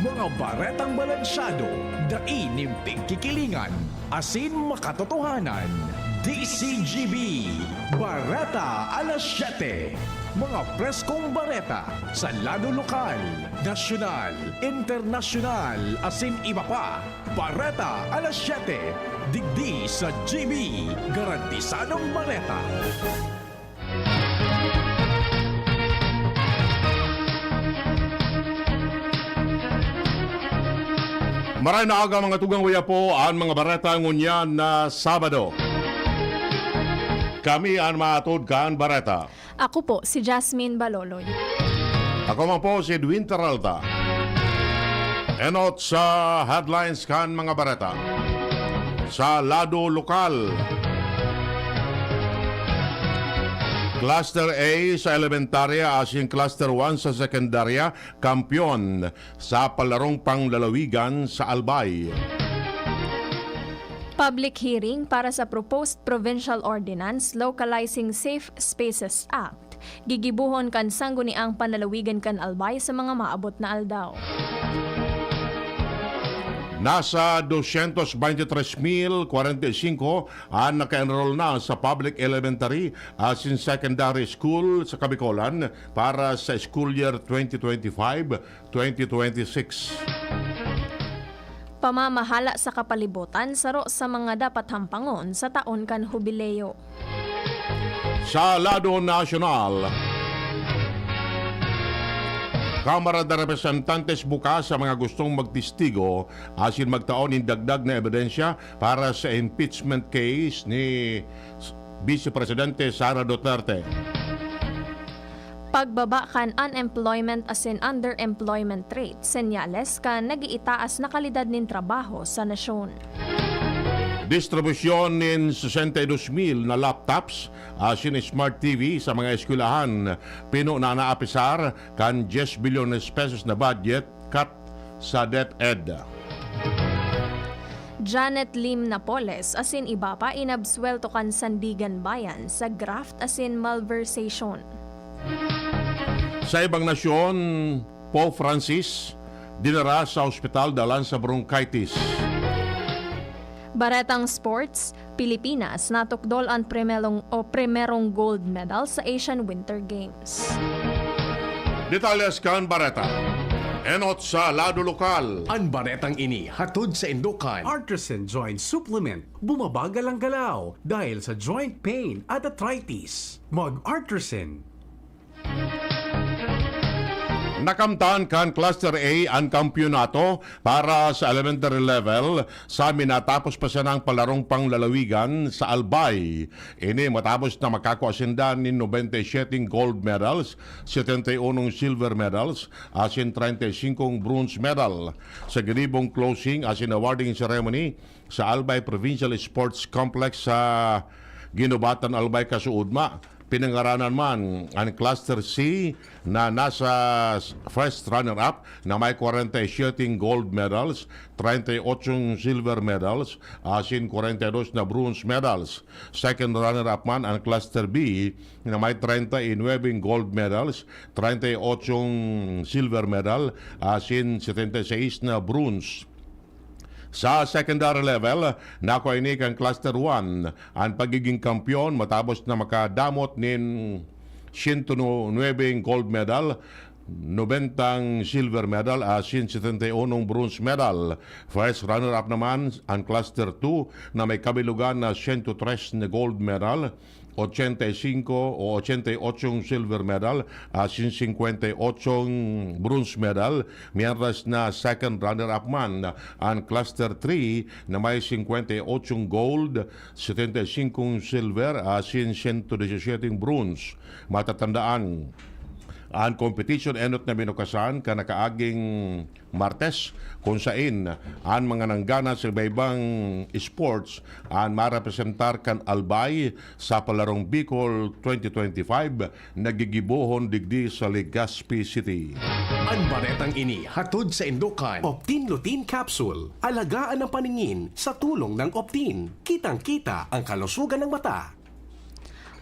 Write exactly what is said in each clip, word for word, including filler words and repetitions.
Mga baretang balansyado, dai nin pigkikilingan, asin makatotohanan. D C G B, Bareta alas siyete. Mga preskong bareta sa lado lokal, nasyonal, internasyonal, asin iba pa. Bareta alas siyete, digdi sa G B, garantisadong bareta. Maray na aga, mga tugang, uya po an mga bareta ngunyan na Sabado. Kami an maatod kan bareta. Ako po si Jasmine Baloloy. Ako man po si Edwin Terralta. Enot sa headlines kan mga bareta. Sa lado lokal, Cluster A sa elementarya asin Cluster one sa sekundarya, kampeon sa palarong panglalawigan sa Albay. Public hearing para sa proposed provincial ordinance localizing Safe Spaces Act. Gigibohon kan Sangguniang Panlalawigan kan Albay sa mga maabot na aldaw. Nasa dosyentos beintitres mil kwarenta y singko an naka-enroll na sa public elementary asin secondary school sa Kabikolan para sa school year twenty twenty-five, twenty twenty-six. Pamamahala sa kapalibotan, saro sa mga dapat hampangon sa taon kan Hubileo. Sa lado nasyonal, Kamara de Representantes bukas sa mga gustong magtestigo asin magtao nin dagdag na ebidensya para sa impeachment case ni Vice Presidente Sara Duterte. Pagbaba kan unemployment asin underemployment rate, senyales kan nag-iitaas na kalidad nin trabaho sa nasyon. Distribusyon nin sesenta y dos mil na laptops asin smart T V sa mga eskwelahan, pino na naapisar kan dyes bilyones pesos na budget cut sa DepEd. Janet Lim Napoles asin iba pa inabsuwelto kan Sandiganbayan sa graft asin malversation. Sa ibang nasyon, Pope Francis dinara sa ospital dalan sa bronchitis. Baretang sports, Pilipinas natukdol an primerong o primerong gold medal sa Asian Winter Games. Detalles kan bareta. Enot sa lado lokal. An baretang ini hatod sa indokan. Artisan Joint Supplement. Bumabagal ang galaw dahil sa joint pain at arthritis. Mag-Artisan. Nakamtan kan Cluster A an kampiyonato para sa elementary level sa minatapos pa sanang palarong panglalawigan sa Albay. Ini matapos na makakua sinda nin nobenta y siyete gold medals, setenta y uno silver medals, asin treinta y cinco bronze medal. Sa ginibong closing asin awarding ceremony sa Albay Provincial Sports Complex sa Guinobatan, Albay, kasuodma, pinangaranan man an Cluster C na nasa first runner-up na may kwarenta y siyete gold medals, treinta y ocho silver medals, asin kwarenta y dos na bronze medals. Second runner-up man an Cluster B na may treinta y nuebe gold medals, treinta y ocho silver medal, asin setenta y seis na bronze. Sa secondary level, nakua ini kan Cluster one an pagiging kampeon matapos na makadamot nin siyento nuebe gold medal, nobenta silver medal asin setenta y uno bronze medal. First runner-up naman an Cluster two na may kabilugan na siyento tres na gold medal, ochenta y cinco o ochenta y ocho silver medal asin singkwenta y ocho bronze medal, mientras na second runner-up man an Cluster three na may singkwenta y ocho gold, setenta y cinco silver asin siyento disisiyete bronze. Matatandaan, an competition enot na binukasan kan nakaaging Martes, kun sain an mga nanggana sa iba-ibang sports an marepresentar kan Albay sa Palarong Bicol twenty twenty-five na gigibohon digdi sa Legazpi City. An baretang ini hatod sa indokan Optin Lutein Capsule. Alagaan ang paningin sa tulong ng Optin. Kitang-kita ang kalusugan ng mata.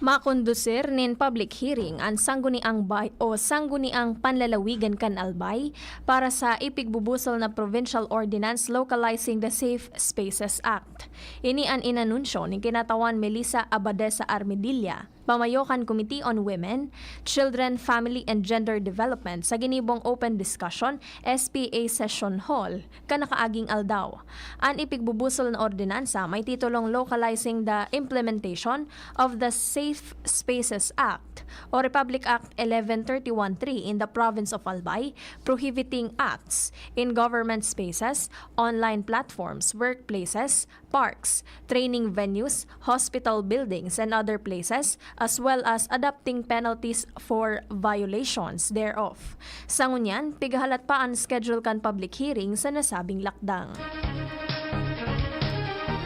Makondusir nin public hearing an Sangguniang Bay o Sangguniang Panlalawigan kan Albay para sa ipigbubusol na Provincial Ordinance Localizing the Safe Spaces Act. Ini an inanunsyo ni Kinatawan Melissa Abadesa Armedilla, pamayo kan Committee on Women, Children, Family and Gender Development sa ginibong open discussion, S P A Session Hall, kan nakaaging aldaw. An ipigbubusol na ordinansa may titulong Localizing the Implementation of the Safe Spaces Act o Republic Act eleven thirty-one three in the province of Albay, prohibiting acts in government spaces, online platforms, workplaces, parks, training venues, hospital buildings, and other places, as well as adopting penalties for violations thereof. Sa ngunyan, pigahalat pa an schedule kan public hearing sa nasabing lakdang.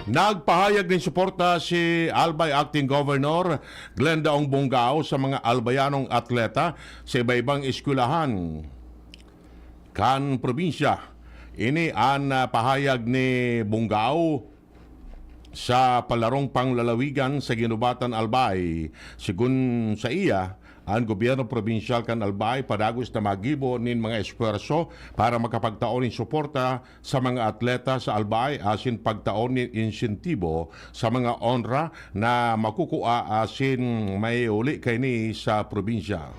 Nagpahayag nin suporta si Albay Acting Governor Glenda Ong Bongao sa mga Albayanong atleta sa iba-ibang eskwelahan kan probinsya. Ini an ah, pahayag ni Bongao sa palarong panglalawigan sa Ginubatan, Albay. Segun sa iya, an gobyerno probinsyal kan Albay padagos na maggibo nin mga esfuerso para makapagtao nin suporta sa mga atleta sa Albay asin pagtao nin insentibo sa mga onra na makukua asin may uli kaini sa probinsya.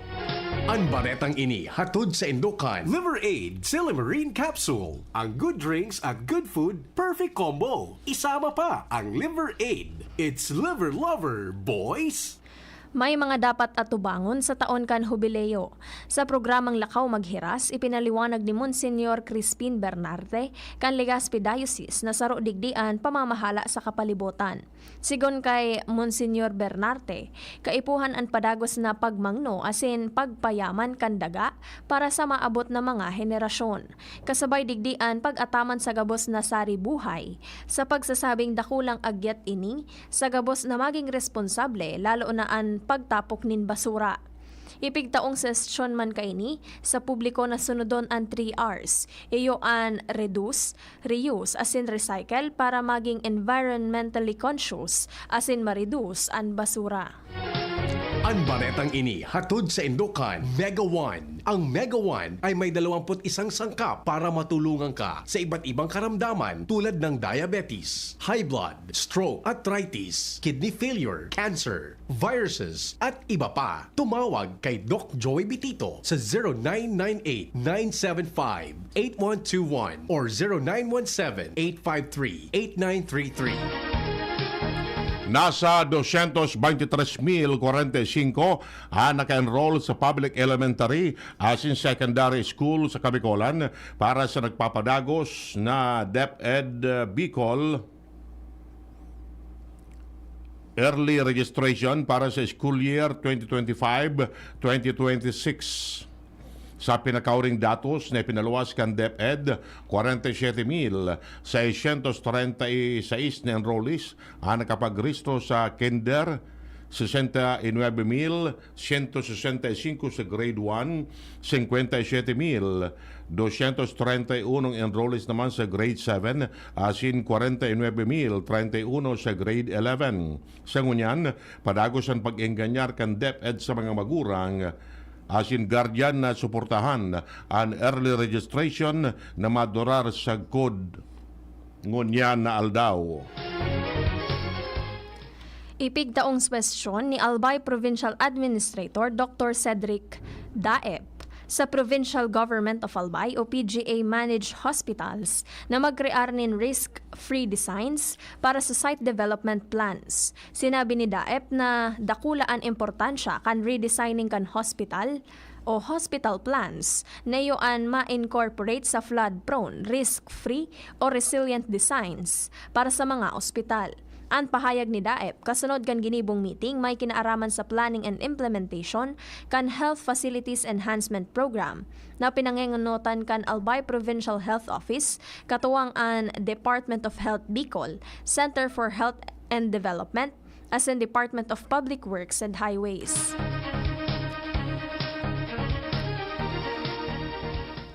An baretang ini hatod sa indukan Liver Aid Silimarine Capsule. Ang good drinks at good food, perfect combo. Isama pa ang Liver Aid. It's Liver Lover, boys! May mga dapat atubangon sa taon kan Hubileo. Sa programang Lakaw Maghiras, ipinaliwanag ni Monsignor Crispin Bernarte kan Legazpi Diocese na saro digdi an pamamahala sa kapalibotan. Sigon kay Monsignor Bernarte, kaipuhan an padagos na pagmangno asin pagpayaman kan daga para sa maabot na mga henerasyon. Kasabay digdi an pag-ataman sa gabos na sari-buhay. Sa pagsasabing dakulang agyat ini, sa gabos na maging responsable, lalo na an pagtapok nin basura. Ipigtaong sesyon man kaini sa publiko na sunodon an three R's, iyo an reduce, reuse asin recycle para maging environmentally conscious asin ma-reduce an basura. An baretang ini hatod sa indukan Mega One. Ang Mega One ay may dalawampu't isang sangkap para matulungan ka sa iba't ibang karamdaman tulad ng diabetes, high blood, stroke, arthritis, kidney failure, cancer, viruses, at iba pa. Tumawag kay Doc Joey Bitito sa zero nine nine eight, nine seven five, eight one two one or zero nine one seven, eight five three, eight nine three three. Nasa doscientos veintitrés mil cuarenta y cinco ang naka-enroll sa public elementary asin secondary school sa Kabikolan para sa nagpapadagos na DepEd Bicol early registration para sa school year twenty twenty-five twenty twenty-six. Sa pinakauring datos na ipinaluwas kan DepEd, kwarenta y siyete mil seiscientos treinta y seis na enrollees ang nakapagrehistro sa kinder, sesenta y nuebe mil sento sesenta y singko sa grade one, singkwenta y siyete mil dosyentos treinta y uno enrollees naman sa grade seven, asin kwarenta y nuebe mil treinta y uno sa grade eleven. Sa ngunyan, padagos an pag-engganyar kan DepEd sa mga magurang asin guardian na suportahan an early registration na madurar sagkod ngunyan na aldaw. Ipigtaong suwestyon ni Albay Provincial Administrator Doctor Cedric Daep sa Provincial Government of Albay o P G A managed hospitals na magkrear nin risk-free designs para sa site development plans. Sinabi ni Daep na dakula an importansya kan redesigning kan hospital o hospital plans na iyo an ma-incorporate sa flood-prone, risk-free o resilient designs para sa mga ospital. An pahayag ni Daep, kasunod kan ginibong meeting, may kinaaraman sa planning and implementation kan Health Facilities Enhancement Program na pinangengonotan kan Albay Provincial Health Office, katuwang an Department of Health Bicol, Center for Health and Development, asin Department of Public Works and Highways.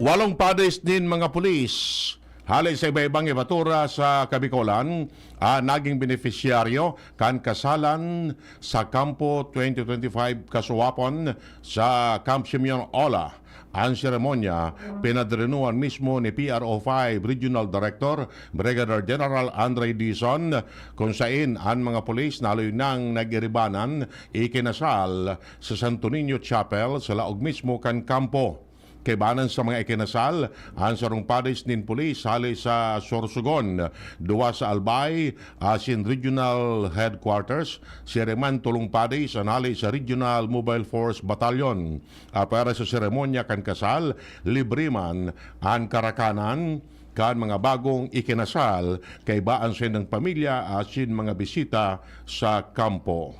Walong padis nin mga pulis Hale sa iba-ibang ibatura sa Kabikolan, ang naging benepisyaryo kan kasalan sa Kampo twenty twenty-five kasuwapon sa Camp Simeon Ola. Ang seremonya, pinadrinuhan mismo ni P R O five Regional Director Brigadier General Andre Dizon, kung sain an mga pulis na haloy nang nag-iribanan, ikinasal sa Santo Niño Chapel sa laog mismo kan kampo. Kaibanan sa mga ikinasal, ang sarong padis nin pulis hale sa Sorsogon, duwa sa Albay, asin Regional Headquarters, siring man tolong padis an hale sa Regional Mobile Force Battalion. Apwera sa seremonya kan kasal, libre man an karakanan kan mga bagong ikinasal, kaiba an saindang pamilya asin mga bisita sa kampo.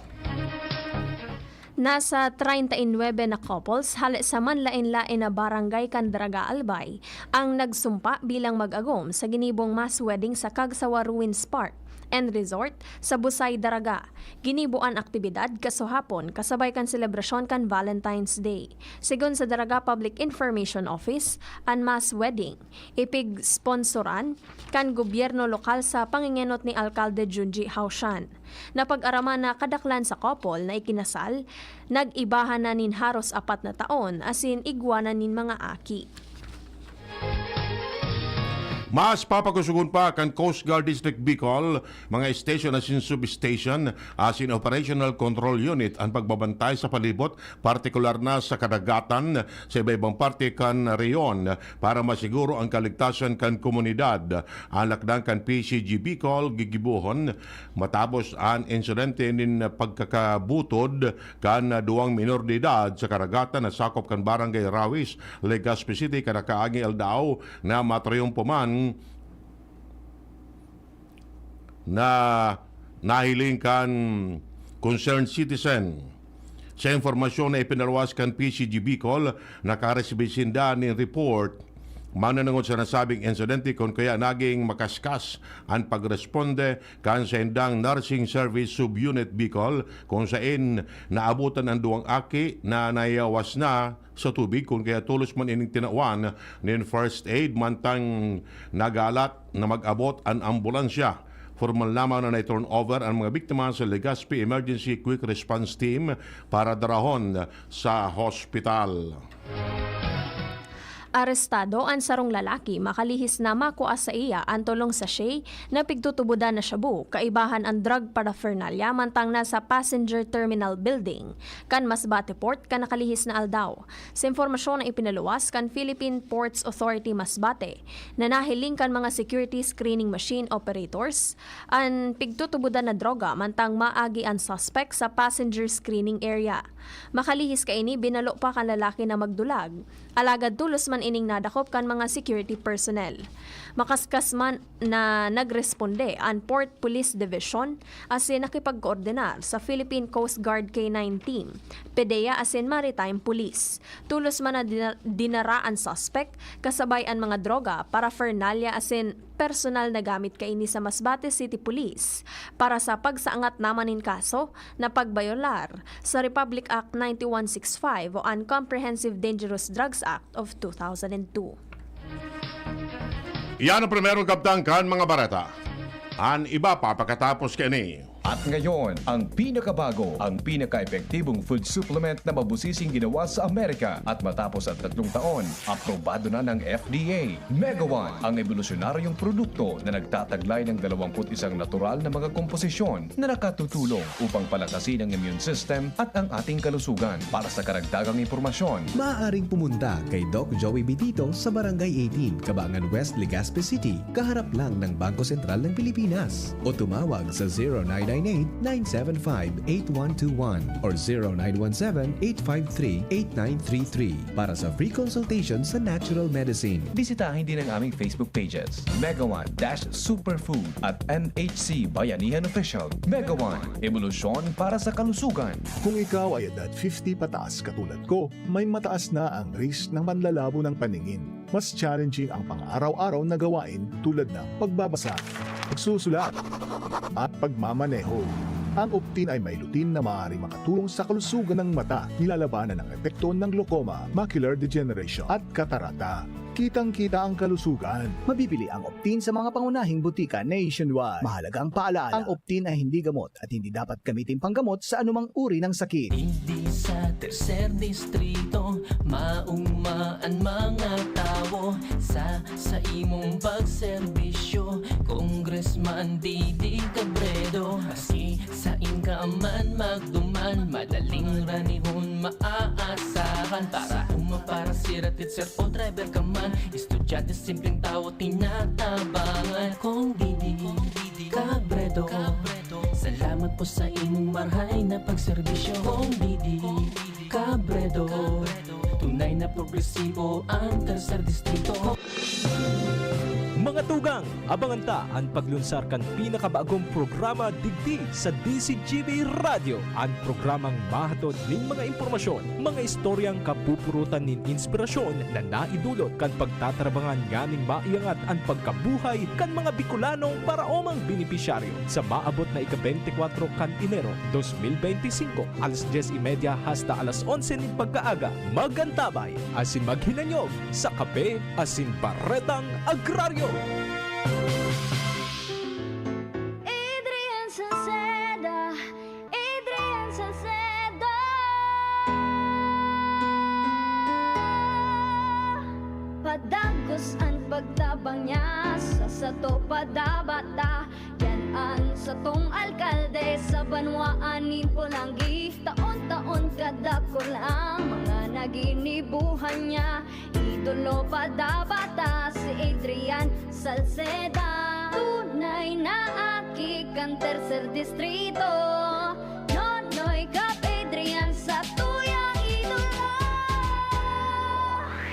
Nasa treinta y nuebe na couples hale sa manlaen-laen na barangay kan Daraga, Albay, ang nagsumpa bilang mag-agom sa ginibong mass wedding sa Kagsawa Ruins Park and Resort sa Busay, Daraga. Ginibo an aktibidad kasuhapon kasabay kan selebrasyon kan Valentine's Day. Segun sa Daraga Public Information Office, an mass wedding ipigsponsoran kan gobyerno lokal sa pangengenot ni Alkalde Junji Haoshan. Napag-araman na kadaklan sa couple na ikinasal, nag-ibahan na nin haros apat na taon asin igwa na nin mga aki. Mas papakusugon pa kan Coast Guard District Bicol, mga station asin substation, asin Operational Control Unit an pagbabantay sa palibot, partikular na sa kadagatan, sa iba-ibang parte kan rehiyon, para masiguro ang kaligtasan kan komunidad. An lakdang kan P C G Bicol gigibohon matapos an insidente nin pagkakabutod kan duwang minor de edad sa karagatan na sakop kan Barangay Rawis, Legazpi City, kan nakaaging aldaw na matriyumpo man na nahiling kan concerned citizen. Sa impormasyon na ipinaluwas kan P C G Bicol, nakaresibi sinda nin report mananangod sa nasabing insidente, kun kaya naging makaskas an pagresponde kan saindang Nursing Service Subunit Bicol, kung sain naabutan an duwang aki na nayawas na sa tubig, kun kaya tolos man ining tinawan nin first aid, mantang nagalat na mag-abot an ambulansya. Formal naman na nai-turn over an mga biktima sa Legazpi Emergency Quick Response Team para darahon sa hospital. Arestado an sarong lalaki makalihis na makua saiya an tolong sachet na pigtutubodan na shabu, kaibahan an drug paraphernalia, mantang nasa passenger terminal building kan Masbate Port kan nakalihis na aldaw. Sa impormasyon na ipinaluwas kan Philippine Ports Authority Masbate, na nahiling kan mga security screening machine operators an pigtutubodan na droga mantang maagi an suspect sa passenger screening area. Makalihis kaini, binalo pa kan lalaki na magdulag, alagad tolos man ining nadakop kan mga security personnel. Makaskas man na nagresponde an Port Police Division asin nakipagkoordinar sa Philippine Coast Guard K nine Team, PDEA asin Maritime Police. Tolos man na dina-, dinara an suspect kasabay an mga droga, paraphernalia asin personal na gamit kaini sa Masbate City Police para sa pagsaangat naman nin kaso na pagbayolar sa Republic Act ninety-one six five o an Comprehensive Dangerous Drugs Act of two thousand and two. Iyan ang primerong kabtang kan mga bareta. An iba pa pakatapos kaini. At ngayon, ang pinakabago, ang pinaka-epektibong food supplement na mabusising ginawa sa Amerika. At matapos ang tatlong taon, aprobado na ng F D A. Mega One, ang ebolusyonaryong produkto na nagtataglay ng dalawampu't isang natural na mga komposisyon na nakatutulong upang palakasin ang immune system at ang ating kalusugan. Para sa karagdagang impormasyon, maaaring pumunta kay Doc Joey Bitito sa Barangay eighteen, Cabangan West, Legazpi City, kaharap lang ng Bangko Sentral ng Pilipinas. O tumawag sa zero nine nine eight, nine seven five, eight one two one or zero nine one seven, eight five three, eight nine three three para sa free consultation sa natural medicine. Bisitahin din ang aming Facebook pages, Mega One dash Superfood at M H C Bayanihan Official. Mega One, ebolusyon para sa kalusugan. Kung ikaw ay edad fifty pataas katulad ko, may mataas na ang risk ng panlalabo ng paningin. Mas challenging ang pang-araw-araw na gawain tulad ng pagbabasa, pagsusulat, at pagmamaneho. Ang Optin ay may lutein na maaaring makatulong sa kalusugan ng mata, nilalabanan ang epekto ng glaucoma, macular degeneration, at katarata. Kitang-kita ang kalusugan. Mabibili ang Optin sa mga pangunahing butika nationwide. Mahalagang paalala, ang Optin ay hindi gamot at hindi dapat gamitin panggamot sa anumang uri ng sakit. Digdi sa tercer distrito, mauma an mga tawo sa, sa imong pagserbisyo. Congressman Didi Cabredo, maski sain ka man magduman, madaling ranihon maaasahan. Para uma, para sira, teacher o driver ka man, estudyante, simpleng tawo, tinatabangan. Kong Didi Cabredo, salamat po sa imong marhay na pagserbisyo. Kong Didi Cabredo, tunay na progresibo ang tercer distrito. Mga tugang, abangan ta an paglunsar kan pinakabagong programa digdi sa D Z G B Radyo, an programang mahatod nin mga impormasyon, mga istoryang kapupurutan nin inspirasyon na naidulot kan pagtatarabangan nganing maiangat an pagkabuhay kan mga Bicolanong paraomang benepisyaryo. Sa maabot na ika-beintikwatro kan Enero, dos mil beintisinko, alas dyes y media hasta alas onse nin pagkaaga, magantabay asin maghinanyog sa Kape asin Baretang Agraryo. Adrian Salceda, Adrian Salceda. Padagos an pagtabang niya sa sato padabata. Yan an satong alkalde sa banwaan nin Polangui. Taon-taon kadakul ang mga naginibuhan niya. Idolo padabata si Adrian Salceda. Tunay na aki kan tercer distrito. Nonoy Cap Adrian sa tuyang idolo.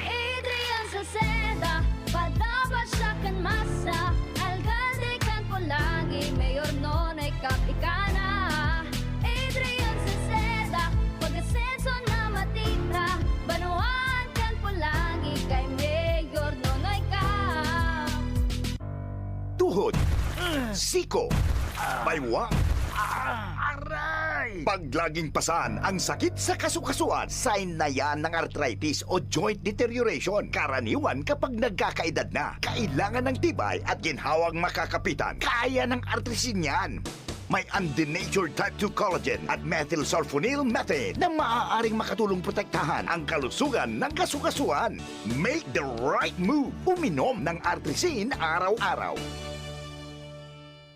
Adrian Salceda, padaba siya kan masa. Alkalde kan Polangui, Mayor Nonoy Cap ika na. Adrian Salceda, pag-asenso na matira. Banwaan kan Polangui kay Mayor Nonoy Cap. Tuhod, siko, baywang, aray! Paglaging pasan ang sakit sa kasukasuan, sign na yan ng arthritis o joint deterioration. Karaniwan kapag nagkakaedad na, kailangan ng tibay at ginhawang makakapitan. Kaya ng Artrisin yan. May undenatured type two collagen at methylsulfonyl methane na maaaring makatulong protektahan ang kalusugan ng kasukasuan. Make the right move. Uminom ng Artrisin araw-araw.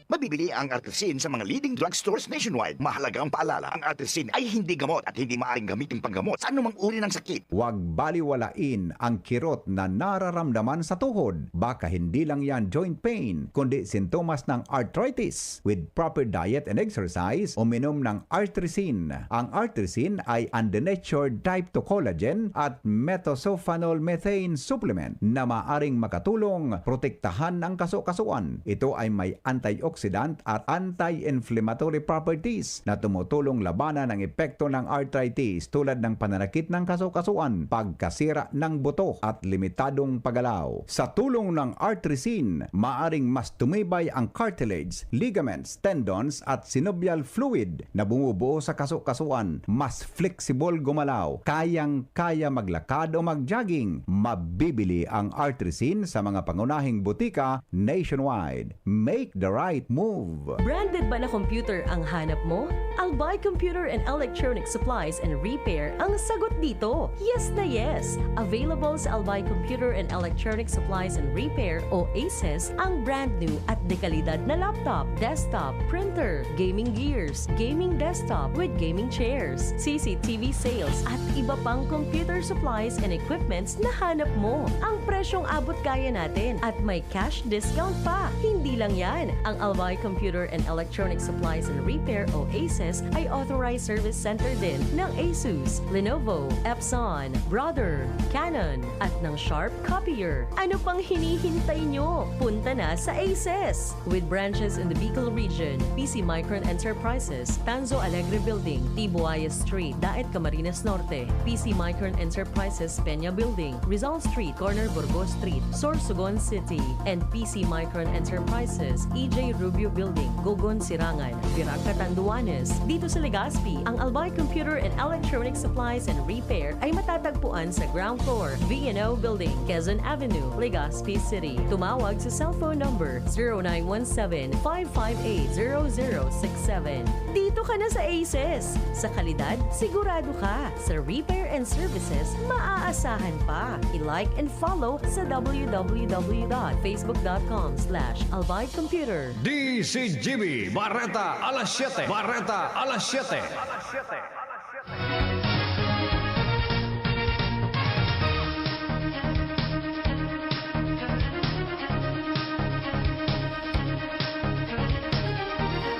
Mabibili ang Artrisin sa mga leading drugstores nationwide. Mahalagang paalala, ang Artrisin ay hindi gamot at hindi maaaring gamitin panggamot sa anumang uri ng sakit. Huwag baliwalain ang kirot na nararamdaman sa tuhod. Baka hindi lang yan joint pain, kundi sintomas ng arthritis. With proper diet and exercise, uminom ng Artrisin. Ang Artrisin ay undenatured type two collagen at methylsulfonyl methane supplement na maaring makatulong protektahan ang kasukasuan. Ito ay may antioxidant at anti-inflammatory properties na tumutulong labanan ang epekto ng arthritis tulad ng pananakit ng kasukasuan, pagkasira ng buto at limitadong paggalaw. Sa tulong ng Artrisin, maaring mas tumibay ang cartilage, ligaments, tendons at synovial fluid na bumubuo sa kasukasuan, mas flexible gumalaw, kayang-kaya maglakad o mag-jogging. Mabibili ang Artrisin sa mga pangunahing butika nationwide. Make the right move! Branded ba na computer ang hanap mo? Albay Computer and Electronic Supplies and Repair ang sagot dito. Yes na yes! Available sa Albay Computer and Electronic Supplies and Repair o ACES ang brand new at dekalidad na laptop, desktop, printer, gaming gears, gaming desktop with gaming chairs, C C T V sales at iba pang computer supplies and equipments na hanap mo. Ang presyong abot kaya natin at may cash discount pa. Hindi lang yan, ang Albay Computer and Electronic Supplies and Repair o ACES ay authorized service center din ng Asus, Lenovo, Epson, Brother, Canon, at ng Sharp Copier. Ano pang hinihintay nyo? Punta na sa ACES! With branches in the Bicol region, P C Micron Enterprises, Tanzo Alegre Building, Tibuayas Street, Daet, Camarines Norte, P C Micron Enterprises, Peña Building, Rizal Street, corner Burgos Street, Sorsogon City, and P C Micron Enterprises, E J Rubio Building, Gogon, Sirangan, Virac, Catanduanes. Dito sa Legazpi, ang Albay Computer and Electronic Supplies and Repair ay matatagpuan sa ground floor, V and O Building, Quezon Avenue, Legazpi City. Tumawag sa cellphone number zero nine one seven, five five eight, zero zero six seven. Dito ka na sa Aces! Sa kalidad, sigurado ka. Sa repair and services, maaasahan pa. I-like and follow sa w w w dot facebook dot com slash albay computer. D C G B, Bareta alas siyete. Bareta alas siyete.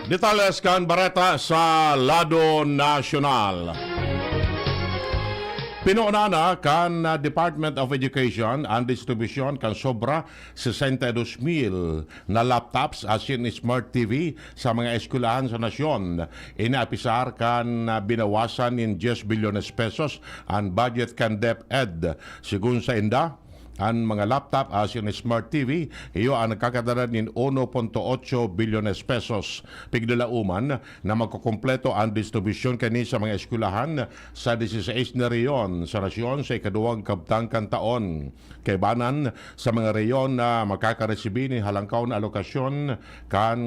Detalles kan bareta sa lado nasyonal. Pinuunan na kan Department of Education an distribusyon kan sobra sesenta y dos mil na laptops asin smart T V sa mga eskwelahan sa nasyon. Inaapisar kan binawasan nin diyes bilyones pesos an budget kan DepEd. Segun sa inda, an mga laptop asin smart T V, iyo an nagkakadara nin uno punto otso bilyones pesos. Piglalauman na magkukumpleto an distribusyon kani sa mga eskwelahan sa dieciséis na rehiyon sa nasyon sa ikaduwang kabtang kan taon. Kaibanan sa mga rehiyon na makakaresibi nin halangkaw na alokasyon kan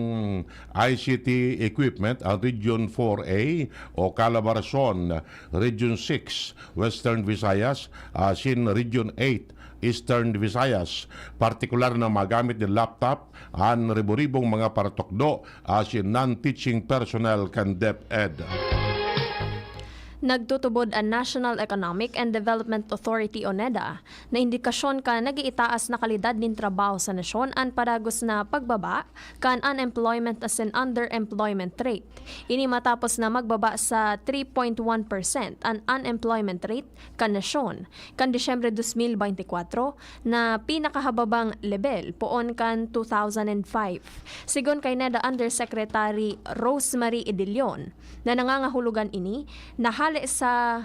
I C T equipment, ang Region four A o Calabarzon, Region six, Western Visayas, asin Region eight, Eastern Visayas. Partikular na magamit nin laptop an ribo-ribong mga paratukdo asin non-teaching personnel kan DepEd. Nagtutubod an National Economic and Development Authority o NEDA na indikasyon kan nag-iitaas na kalidad nin trabaho sa nasyon an padagos na pagbaba kan unemployment asin underemployment rate. Ini matapos na magbaba sa three point one percent an unemployment rate kan nasyon kan Disyembre dos mil beintikwatro na pinakahababang lebel poon kan two thousand and five. Segun kay NEDA Undersecretary Rosemary Edilion, na nangangahulugan ini na hale sa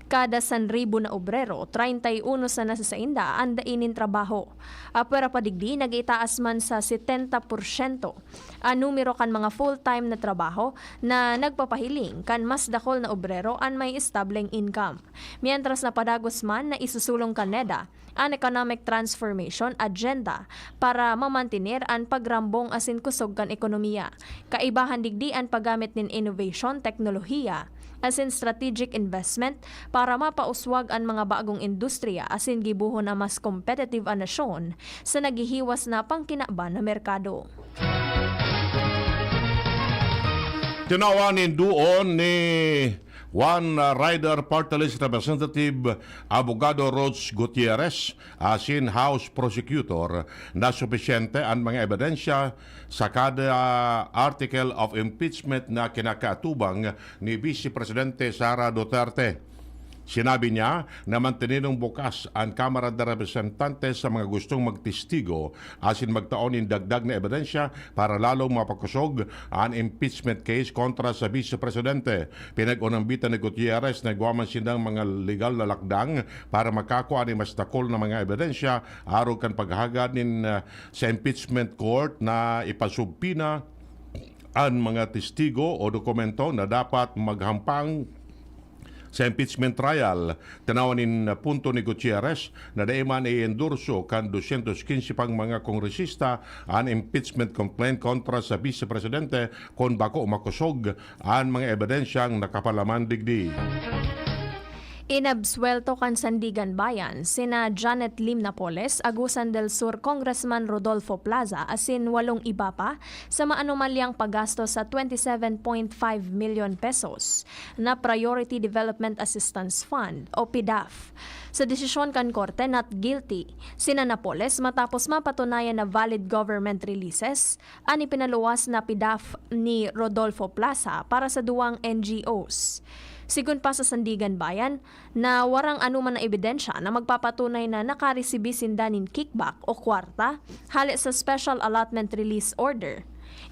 kada san ribo na obrero, treinta y uno sana sa sainda an dai nin trabaho. Apwera pa digdi, nag-itaas man sa setenta porsyento an numero kan mga full-time na trabaho na nagpapahiling kan mas dakul na obrero an may estableng income. Mientras na padagos man na isusulong kan NEDA an economic transformation agenda para mamantener an pagrambong asin kusog kan ekonomiya. Kaibahan digdi an paggamit nin innovation, teknolohiya, asin strategic investment para mapauswag an mga bagong industriya asin gibohon na mas kompetitive an nasyon sa naghihiwas na pangkinaban na merkado. Tinawan nin duon ni One Rider Party List Representative Abogado Rods Gutierrez asin House Prosecutor na supisyente an mga ebidensya sa kada article of impeachment na kinakaatubang ni Vice Presidente Sara Duterte. Sinabi niya na mantenedong bukas an Kamara de Representantes sa mga gustong magtestigo asin magtao nin dagdag na ebidensya para lalong mapakosog an impeachment case kontra sa Vice Presidente. Pinag-unambitan ni Gutierrez na igwa man sindang mga legal na lakdang para makakua nin mas dakul na mga ebidensya arog kan paghagad nin, ah, sa impeachment court na ipasubpina an mga testigo o dokumento na dapat maghampang sa impeachment trial. Tinawan nin punto ni Gutierrez na dai man i-endorso kan dosyentos quince pang mga kongresista an impeachment complaint kontra sa Vice Presidente kun bako makosog an mga ebidensyang nakapalaman digdi. Inabsuwelto kan Sandigan Bayan sina Janet Lim Napoles, Agusan del Sur Congressman Rodolfo Plaza asin walong iba pa sa maanomalyang paggastos sa twenty seven point five milyon pesos na Priority Development Assistance Fund o PDAF. Sa desisyon kan korte, not guilty sina Napoles matapos mapatunayan na valid government releases an ipinaluwas na PDAF ni Rodolfo Plaza para sa duwang N G Os. Sigon pa sa Sandigan Bayan, na warang anoman na ebidensya na magpapatunay na nakaresibi sinda nin kickback o kwarta hale sa Special Allotment Release Order.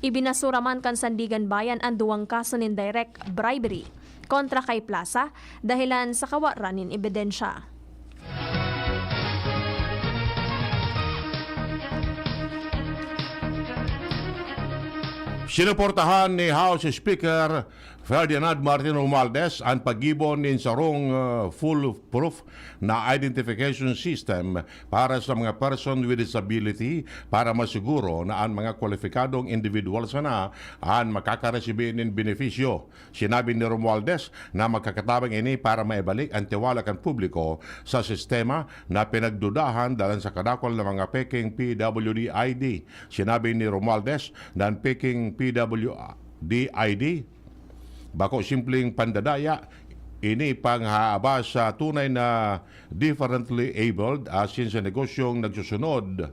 Ibinasura man kan Sandigan Bayan an duwang kaso nin direct bribery kontra kay Plaza dahelan sa kawaran nin ebidensya. Sinuportahan ni House Speaker Ferdinand Martin Romualdez an paggibo nin sarong, ah, foolproof na identification system para sa mga person with disability para masiguro na an mga kwalipikadong individual sana an makakaresibi nin benepisyo. Sinabi ni Romualdez na magkakatabang ini para maibalik an tiwala kan publiko sa sistema na pinagdudahan dalan sa kadakul na mga peking P W D I D. Sinabi ni Romualdez na an peking P W D I D bako simpleng pandadaya, ini panghaaba sa tunay na differently abled asin sa negosyong nagsusunod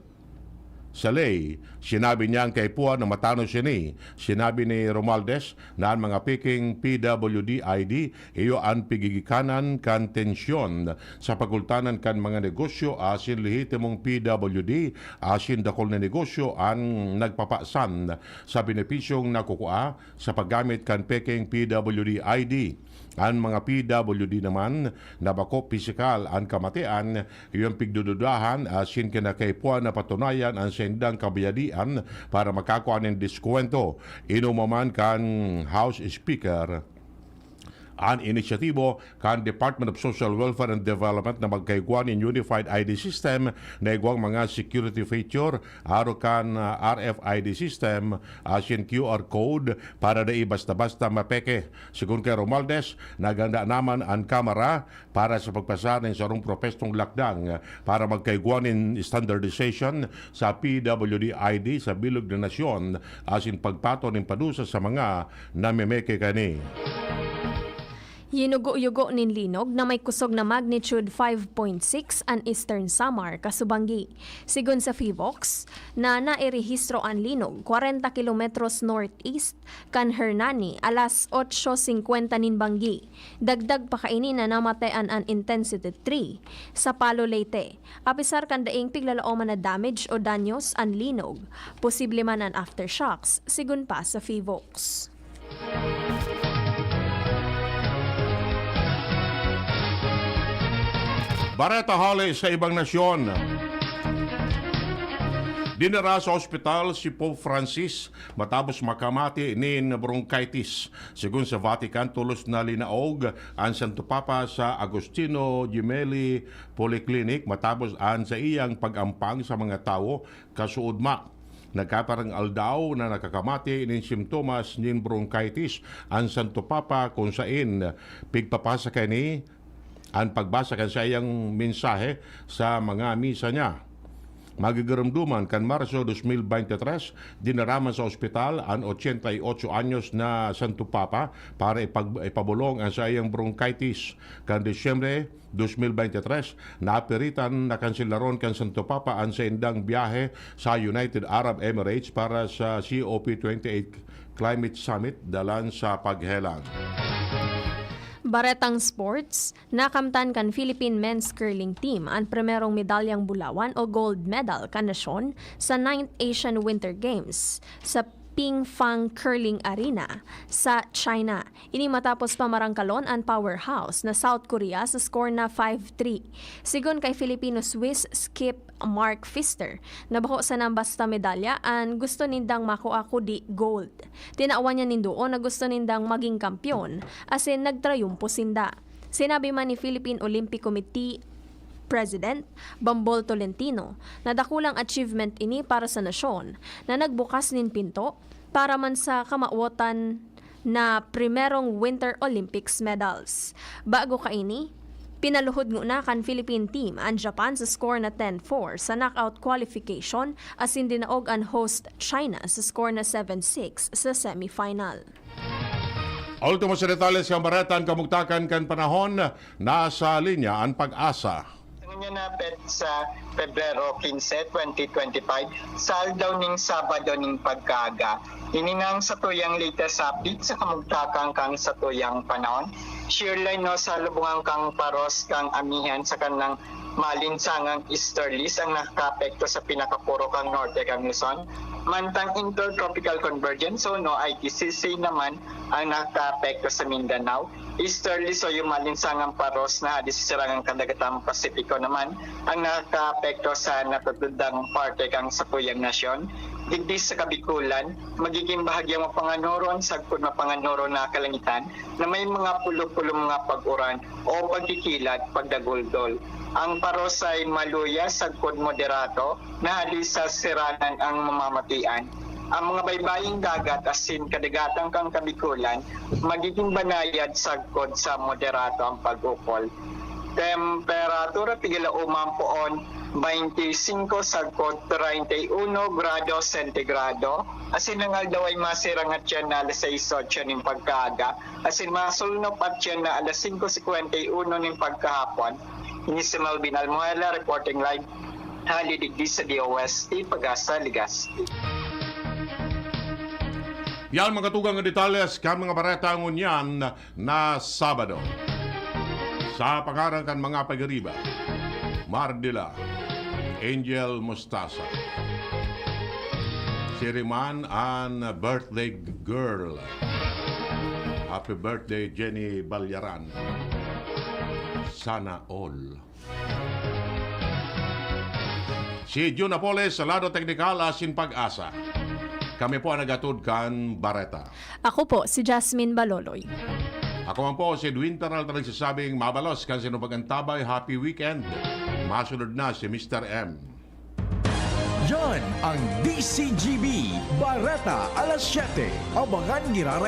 sa ley. Sinabi niyang kaipuhan na matanos ini. Sinabi ni Romualdez na an mga peking P W D I D iyo an pigigikanan kan tensyon sa pagultanan kan mga negosyo asin lehitimong P W D asin dakul na negosyo an nagpapasan sa benepisyong nakukua sa paggamit kan peking P W D I D. An mga P W D naman na bako pisikal an kamatean, iyo an pigdududahan asin kinakaipuhan na patunayan an saindang kabayadian para makakua nin diskwento. Inumaman kan House Speaker an inisyatibo kan Department of Social Welfare and Development na magkaigwa nin Unified I D System na igwang mga security feature, arog kan, ah, R F I D system, asin Q R code, para dai basta-basta mapeke. Sigon kay Romualdez, naganda naman an Kamara para sa pagpasa nin sarong propestong lakdang para magkaigwa nin standardization sa P W D I D sa bilog na nasyon asin pagpatao nin padusa sa mga namemeke kani. Yinugo-yugo nin linog na may kusog na magnitude five point six an Eastern Samar, kasubanggi. Sigon sa PHIVOLCS, na nairehistro an linog kwarenta kilometros northeast kan Hernani, alas otso singkwenta nin banggi. Dagdag pa kaini na namatayan an Intensity three sa Palo, Leyte. Apisar kan daing piglalaoman na damage o danyos an linog, posible man an aftershocks, sigon pa sa PHIVOLCS. Bareta hale sa ibang nasyon. Dinara sa ospital si Pope Francis matapos makamati nin bronchitis. Sigon sa Vatican, tolos na linaog an Santo Papa sa Agostino Gemelli Polyclinic matapos an saiyang pag-ampang sa mga tawo kasuodma. Nagkaparang aldaw na nakakamati nin simptomas nin bronchitis an Santo Papa, kun saen pigpapasa kaini an pagbasa kan saiyang mensahe sa mga misa niya. Magigiromdoman kan Marso dos mil bente tres, dinaraman sa ospital an ochenta y ocho anyos na Santo Papa para ipag-, ipabolong an saiyang bronchitis. Kan Disyembre dos mil bente tres, naapiritan na kanselaron kan Santo Papa an saindang biyahe sa United Arab Emirates para sa C O P twenty-eight Climate Summit dalan sa paghelang. Baretang sports, nakamtan kan Philippine men's curling team an primerong medalyang bulawan o gold medal kan nasyon sa ninth Asian Winter Games sa Pingfang Curling Arena sa China. Ini matapos pamarangkalon an powerhouse na South Korea sa score na five three. Sigon kay Filipino-Swiss skip Mark Pfister, na bako sana basta medalya an gusto nindang makua kundi gold. Tinawan niya nin duon na gusto nindang maging kampeon, asin nagtrayumpo sinda. Sinabi man ni Philippine Olympic Committee President Bambol Tolentino na dakulang achievement ini para sa nasyon na nagbukas nin pinto para man sa kamawotan na primerong Winter Olympics medals. Bago kaini, pinaluhod ngona kan Philippine team an Japan sa score na ten four sa knockout qualification, asin dinaog an host China sa score na seven six sa semifinal. Ultimo sa detalye sa bareta, an kamugtakan kan panahon. Nasa linya an PAGASA. Ngunyan na petsa, Pebrero quince, twenty twenty-five, sa aldaw ning Sabado ning pagkaaga. Ini na ang satuyang latest update sa kamugtakan kan satuyang panahon. Shear line, no, sa lubungan kan Paros, kan amihan sa kanang Malinsangang easterlies ang nakakaapekto sa pinakapurok kan norte kan Luzon, mantang Intertropical Convergence Zone o I T C C naman ang nakakaapekto sa Mindanao. Easterlies o malinsangang paros na hali sa sirangang kadagatang Pasipiko naman ang nakakaapekto sa natutudang parte kan satuyang nasyon. Digdi sa Kabikulan, magiging bahagyang mapanganuron sagkod mapanganuron na kalangitan na may mga pulo-pulo mga pag-uran o pagkikilat, pagdaguldol. Ang paros ay maluya sagkod moderato na hali sa siranan ang mamamatian. Ang mga baybaying dagat asin kadagatan kan Kabikulan magiging banayad sagkod sa moderato ang pag-ukol. Temperatura, tigilauman poon, twenty-five sagkod treinta y uno grados sentigrado. Asin ang aldaw ay masirang at yan na alas sais otso nin pagkaaga. Asin masulnop at yan na alas singko singkwenta y uno nin pagkahapon. Ini si Melvin Almuela reporting live hali digdi sa D O S T Pag-asa, Legazpi. Yan mga tugang nga detalye kan mga bareta ngunyan na Sabado. Sa pangaran kan mga pagiriba, Mardila, Angel Mostasa. Siring man an birthday girl. Happy birthday, Jenny Balyaran. Sana all. Si Jun Apoles sa lado teknikal asin Pag-asa. Kami po ang nag-atod kan bareta. Ako po si Jasmine Baloloy. Ako man po si Edwin Peralta nagsasabing mabalos kan sinupag antabay, happy weekend. Masunod na si Mister M. Yan ang D C G B Bareta alas siyete. Abangan ngira